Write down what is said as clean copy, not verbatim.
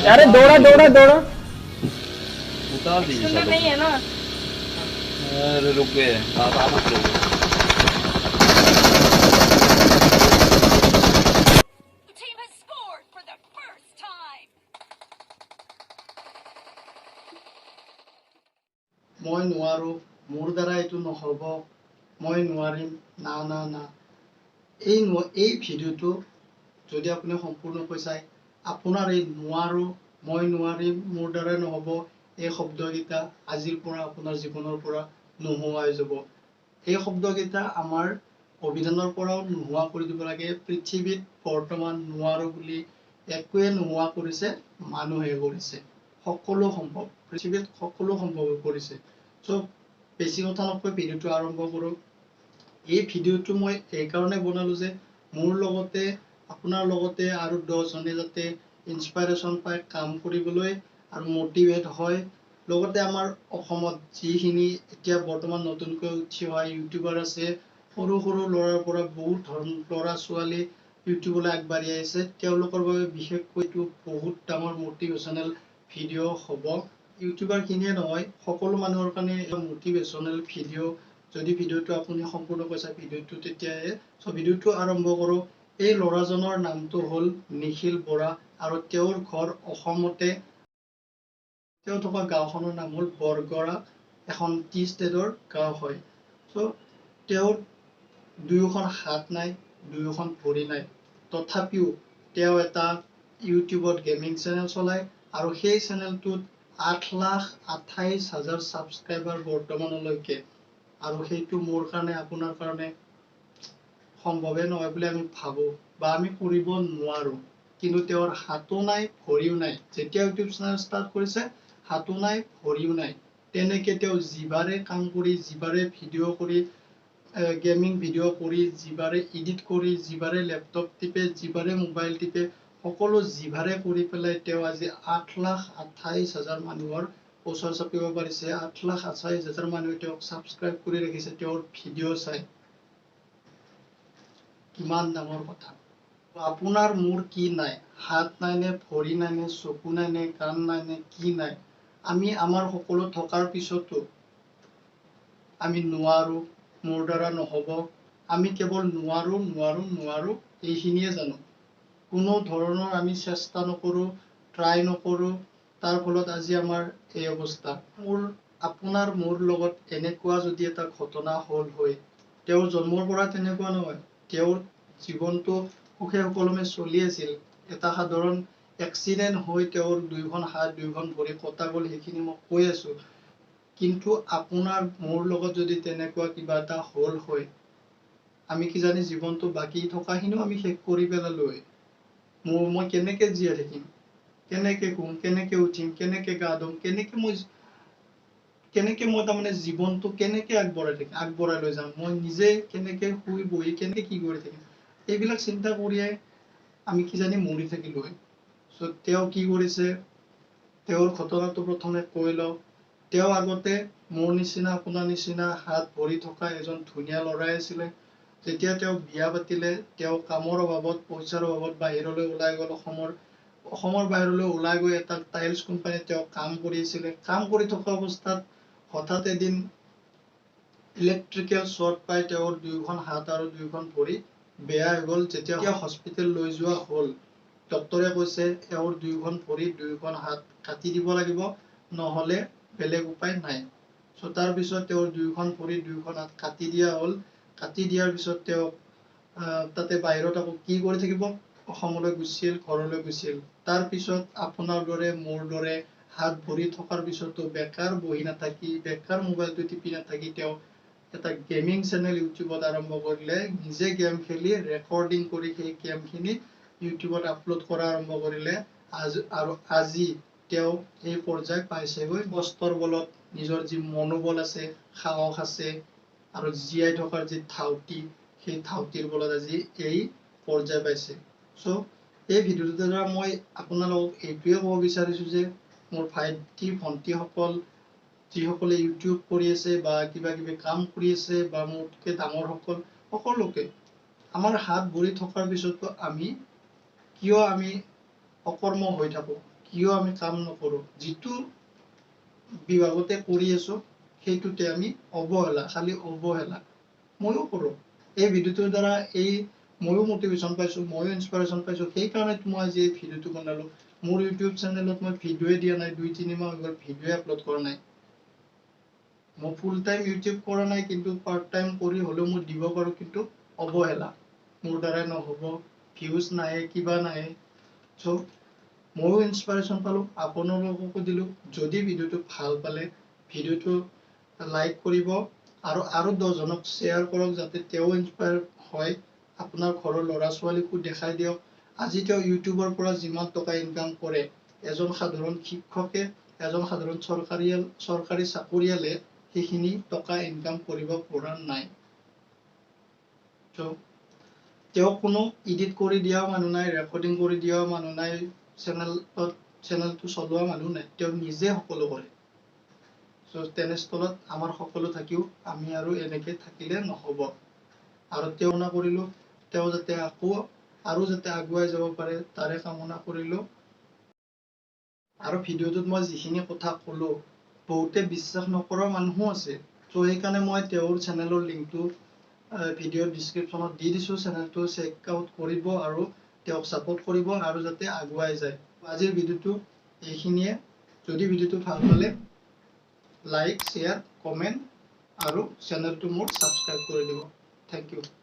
अरे दौड़ा दौड़ा दौड़ा। उतार दीजिए सुंदर सालों नहीं है ना। को। अरे रुक गए, आप उतरोगे। Team has scored for the first time. মই নোৱাৰোঁ, মোৰ দ্বাৰা এইটো নহ'ব, মই নোৱাৰিম, না না না। এই ভিডিঅ'টো যদি আপুনি সম্পূৰ্ণকৈ চায়, আপোনাৰ এই নোৱাৰোঁ, মই নোৱাৰিম, মোৰ দ্বাৰা নহ'ব, এই শব্দকেইটা আজিৰ পৰা আপোনাৰ জীৱনৰ পৰা নোহোৱা হৈ যাব। এই শব্দকেইটা আমাৰ অভিধানৰ পৰাও নোহোৱা কৰি দিব লাগে। পৃথিৱীত বৰ্তমান নোৱাৰোঁ বুলি একোৱে নোহোৱা কৰিছে, মানুহে কৰিছে। সকলো সম্ভৱ, পৃথিৱীত সকলো সম্ভৱ হৈ পৰিছে। চ' বেছি কথা নকৈ ভিডিঅ'টো আৰম্ভ কৰোঁ। এই ভিডিঅ'টো মই এইকাৰণে বনালোঁ যে মোৰ লগতে, আপোনাৰ লগতে আৰু 10জনে যাতে ইনস্পাইৰেশ্যন পায় কাম কৰিবলৈ আৰু মটিভেট হয়। লগতে আমাৰ অসমত যিখিনি এতিয়া বৰ্তমান নতুনকৈ উঠি অহা ইউটিউবাৰ আছে, সৰু সৰু ল'ৰাৰ পৰা বহুত ধৰণৰ ল'ৰা ছোৱালী ইউটিউবলৈ আগবাঢ়ি আহিছে, তেওঁলোকৰ বাবে বিশেষকৈ এইটো বহুত ডাঙৰ মটিভেশ্যনেল ভিডিঅ' হ'ব। ইউটিউবাৰখিনিয়ে নহয়, সকলো মানুহৰ কাৰণে মটিভেশ্যনেল ভিডিঅ'। যদি ভিডিঅ'টো আপুনি সম্পূৰ্ণকৈ চায় ভিডিঅ'টো, তেতিয়াহে। চ' ভিডিঅ'টো আৰম্ভ কৰোঁ। এই ল'ৰাজনৰ নামটো হ'ল নিখিল বৰা আৰু তেওঁৰ ঘৰ অসমতে। তেওঁ থকা গাঁওখনৰ নাম হ'ল বৰগৰা, এখন টি ষ্টেটৰ গাঁও হয়। চ' তেওঁৰ দুয়োখন হাত নাই, দুয়োখন ভৰি নাই, তথাপিও তেওঁ এটা ইউটিউবত গেমিং চেনেল চলায় আৰু সেই চেনেলটোত 8,28,000 ছাবস্ক্ৰাইবাৰ বৰ্তমানলৈকে। আৰু সেইটো মোৰ কাৰণে, আপোনাৰ কাৰণে সম্ভৱে নহয় বুলি আমি ভাবোঁ বা আমি কৰিব নোৱাৰোঁ। কিন্তু তেওঁৰ হাতো নাই, ভৰিও নাই। যেতিয়া ইউটিউব চেনেল ষ্টাৰ্ট কৰিছে, হাতো নাই, ভৰিও নাই, তেনেকে তেওঁ জিভাৰে কাম কৰি, জিভাৰে ভিডিঅ' কৰি, গেমিং ভিডিঅ' কৰি, জিভাৰে এডিট কৰি, জিভাৰে লেপটপ টিপে, জিভাৰে মোবাইল টিপে, সকলো জিভাৰে কৰি পেলাই তেওঁ আজি 8,28,000 মানুহৰ ওচৰ চাপিব পাৰিছে। 8,28,000 মানুহে তেওঁক ছাবস্ক্ৰাইব কৰি ৰাখিছে তেওঁৰ ভিডিঅ' চাই। কিমান ডাঙৰ কথা! আপোনাৰ মোৰ কি নাই? হাত নাই নে, ভৰি নাই নে, চকু নাই নে, কাণ নাই নে, কি নাই? আমি আমাৰ সকলো থকাৰ পিছতো আমি নোৱাৰোঁ, মোৰ দ্বাৰা নহ'ব। আমি কেৱল নোৱাৰোঁ, নোৱাৰোঁ, নোৱাৰোঁ, এইখিনিয়ে জানো। কোনো ধৰণৰ আমি চেষ্টা নকৰোঁ, ট্ৰাই নকৰোঁ। তাৰ ফলত আজি আমাৰ এই অৱস্থা। আপোনাৰ মোৰ লগত এনেকুৱা যদি এটা ঘটনা হ'ল হয়, তেওঁৰ জন্মৰ পৰা তেনেকুৱা নহয়, তেওঁৰ জীৱনটো সুখে সুকলমে চলি আছিল। এটা সাধাৰণ এক্সিডেণ্ট হৈ তেওঁৰ দুয়োখন হাত, দুয়োখন ভৰি কটা গ'ল, সেইখিনি মই কৈ আছোঁ। কিন্তু আপোনাৰ মোৰ লগত যদি তেনেকুৱা কিবা এটা হ'ল হয়, আমি কিজানি জীৱনটো বাকী থকাখিনিও আমি শেষ কৰি পেলালো হয়। মই কেনেকে জীয়াই থাকিম, কেনেকে শুম, কেনেকে উঠিম, কেনেকে গা ধুম, কেনেকে মই তাৰমানে জীৱনটো কেনেকে আগবঢ়াই থাকিম, আগবঢ়াই লৈ যাম, মই নিজে কেনেকে শুই বহি কেনেকে কি কৰি থাকিম, এইবিলাক চিন্তা কৰিয়ে আমি কিজানি মৰি থাকিলো হয়। চ' তেওঁ কি কৰিছে, তেওঁৰ ঘটনাটো প্ৰথমে কৈ লওঁ। তেওঁ আগতে মোৰ নিচিনা, আপোনাৰ নিচিনা হাত ভৰি থকা এজন ধুনীয়া ল'ৰাই আছিলে। যেতিয়া তেওঁ বিয়া পাতিলে, তেওঁ কামৰ অভাৱত, পইচাৰ অভাৱত বাহিৰলৈ ওলাই গ'ল। অসমৰ বাহিৰলৈ ওলাই গৈ এটা টাইলছ কোম্পানীত তেওঁ কাম কৰি আছিলে। কাম কৰি থকা অৱস্থাত হঠাৎ এদিন ইলেক্ট্ৰিকেল শ্বৰ্ট পাই তেওঁৰ দুয়োখন হাত আৰু দুয়োখন ভৰি বেয়া হৈ গ'ল। যেতিয়া হস্পিটেল লৈ যোৱা হ'ল, ডক্তৰে কৈছে এওঁৰ দুয়োখন ভৰি, দুয়োখন হাত কাটি দিব লাগিব, নহ'লে বেলেগ উপায় নাই। চ' তাৰপিছত তেওঁৰ দুয়োখন ভৰি, দুয়োখন হাত কাটি দিয়া হ'ল। কাটি দিয়াৰ পিছত তেওঁক তাতে বাহিৰত আকৌ কি কৰি থাকিব, অসমলৈ গুচি আহিল, ঘৰলৈ গুচি আহিল। তাৰপিছত আপোনাৰ দৰে, মোৰ দৰে হাত ভৰি থকাৰ পিছতো বেকাৰ বহি নাথাকি, বেকাৰ মোবাইলটো টিপি নাথাকি তেওঁ এটা গেমিং চেনেল ইউটিউবত আৰম্ভ কৰিলে। নিজে গেম খেলি ৰেকৰ্ডিং কৰি সেই গেমখিনি ইউটিউবত আপলোড কৰা আৰম্ভ কৰিলে। আৰু আজি তেওঁ এই পৰ্যায় পাইছেগৈ। কষ্টৰ বলত নিজৰ যি মনোবল আছে, সাহস আছে আৰু জীয়াই থকাৰ যি ধাউতি, সেই ধাউতিৰ বলত আজি এই পৰ্যায় পাইছে। চ' এই ভিডিঅ'টোৰ দ্বাৰা মই আপোনালোকক এইটোৱে ক'ব বিচাৰিছোঁ যে মোৰ ভাইটি ভণ্টিসকল, যিসকলে ইউটিউব কৰি আছে বা কিবা কিবি কাম কৰি আছে বা মোতকৈ ডাঙৰসকল, সকলোকে, আমাৰ হাত ভৰি থকাৰ পিছতো আমি কিয় আমি অকৰ্ম হৈ থাকোঁ? কিয় আমি কাম নকৰোঁ? যিটো বিভাগতে কৰি আছোঁ, সেইটোতে আমি অৱহেলা, খালি অৱহেলা। ময়ো কৰোঁ। এই ভিডিঅ'টোৰ দ্বাৰা এই ময়ো মটিভেশ্যন পাইছোঁ, ময়ো ইনস্পাইৰেশ্যন পাইছোঁ। সেইকাৰণেতো মই আজি এই ভিডিঅ'টো বনালোঁ। মোৰ ইউটিউব চেনেলত মই ভিডিঅ'য়ে দিয়া নাই, 2-3 মাহ হৈ গ'ল, ভিডিঅ'য়ে আপলোড কৰা নাই। মই ফুল টাইম ইউটিউব কৰা নাই, কিন্তু পাৰ্ট টাইম কৰি হ'লেও মই দিব পাৰোঁ। কিন্তু অৱহেলা, মোৰ দ্বাৰাই নহ'ব, ভিউজ নাহে, কিবা নাহে। চ' ময়ো ইনস্পাইৰেশ্যন পালোঁ, আপোনালোককো দিলোঁ। যদি ভিডিঅ'টো ভাল পালে, ভিডিঅ'টো লাইক কৰিব আৰু আৰু 10জনক শ্বেয়াৰ কৰক, যাতে তেওঁ ইনস্পায়াৰ হয়। আপোনাৰ ঘৰৰ ল'ৰা ছোৱালীকো দেখাই দিয়ক। আজি তেওঁ ইউটিউবৰ পৰা যিমান টকা ইনকাম কৰে, এজন সাধাৰণ শিক্ষকে, এজন সাধাৰণ চৰকাৰী চাকৰিয়ালে সেইখিনি টকা ইনকাম কৰিব পৰা নাই। চ' তেওঁক কোনো এডিট কৰি দিয়াও মানুহ নাই, ৰেকৰ্ডিং কৰি দিয়াও মানুহ নাই, চেনেলটো চলোৱা মানুহ নাই, তেওঁ নিজে সকলো কৰে। চ' তেনেস্থলত আমাৰ সকলো থাকিও আমি আৰু এনেকে থাকিলে নহ'ব। আৰু তেওঁ কামনা কৰিলোঁ, তেওঁ যাতে আকৌ আৰু যাতে আগুৱাই যাব পাৰে, তাৰে কামনা কৰিলোঁ। আৰু ভিডিঅ'টোত মই যিখিনি কথা ক'লো, বহুতে বিশ্বাস নকৰা মানুহো আছে। চ' সেইকাৰণে মই তেওঁৰ চেনেলৰ লিংকটো ভিডিঅ'ৰ ডিছক্ৰিপশ্যনত দি দিছোঁ। চেনেলটো চেক আউট কৰিব আৰু তেওঁক ছাপোৰ্ট কৰিব আৰু যাতে আগুৱাই যায়। আজিৰ ভিডিঅ'টো এইখিনিয়ে। যদি ভিডিঅ'টো ভাল পালে, লাইক, শ্বেয়াৰ, কমেণ্ট আৰু চেনেলটো মোৰ ছাবস্ক্ৰাইব কৰি দিব। Thank U.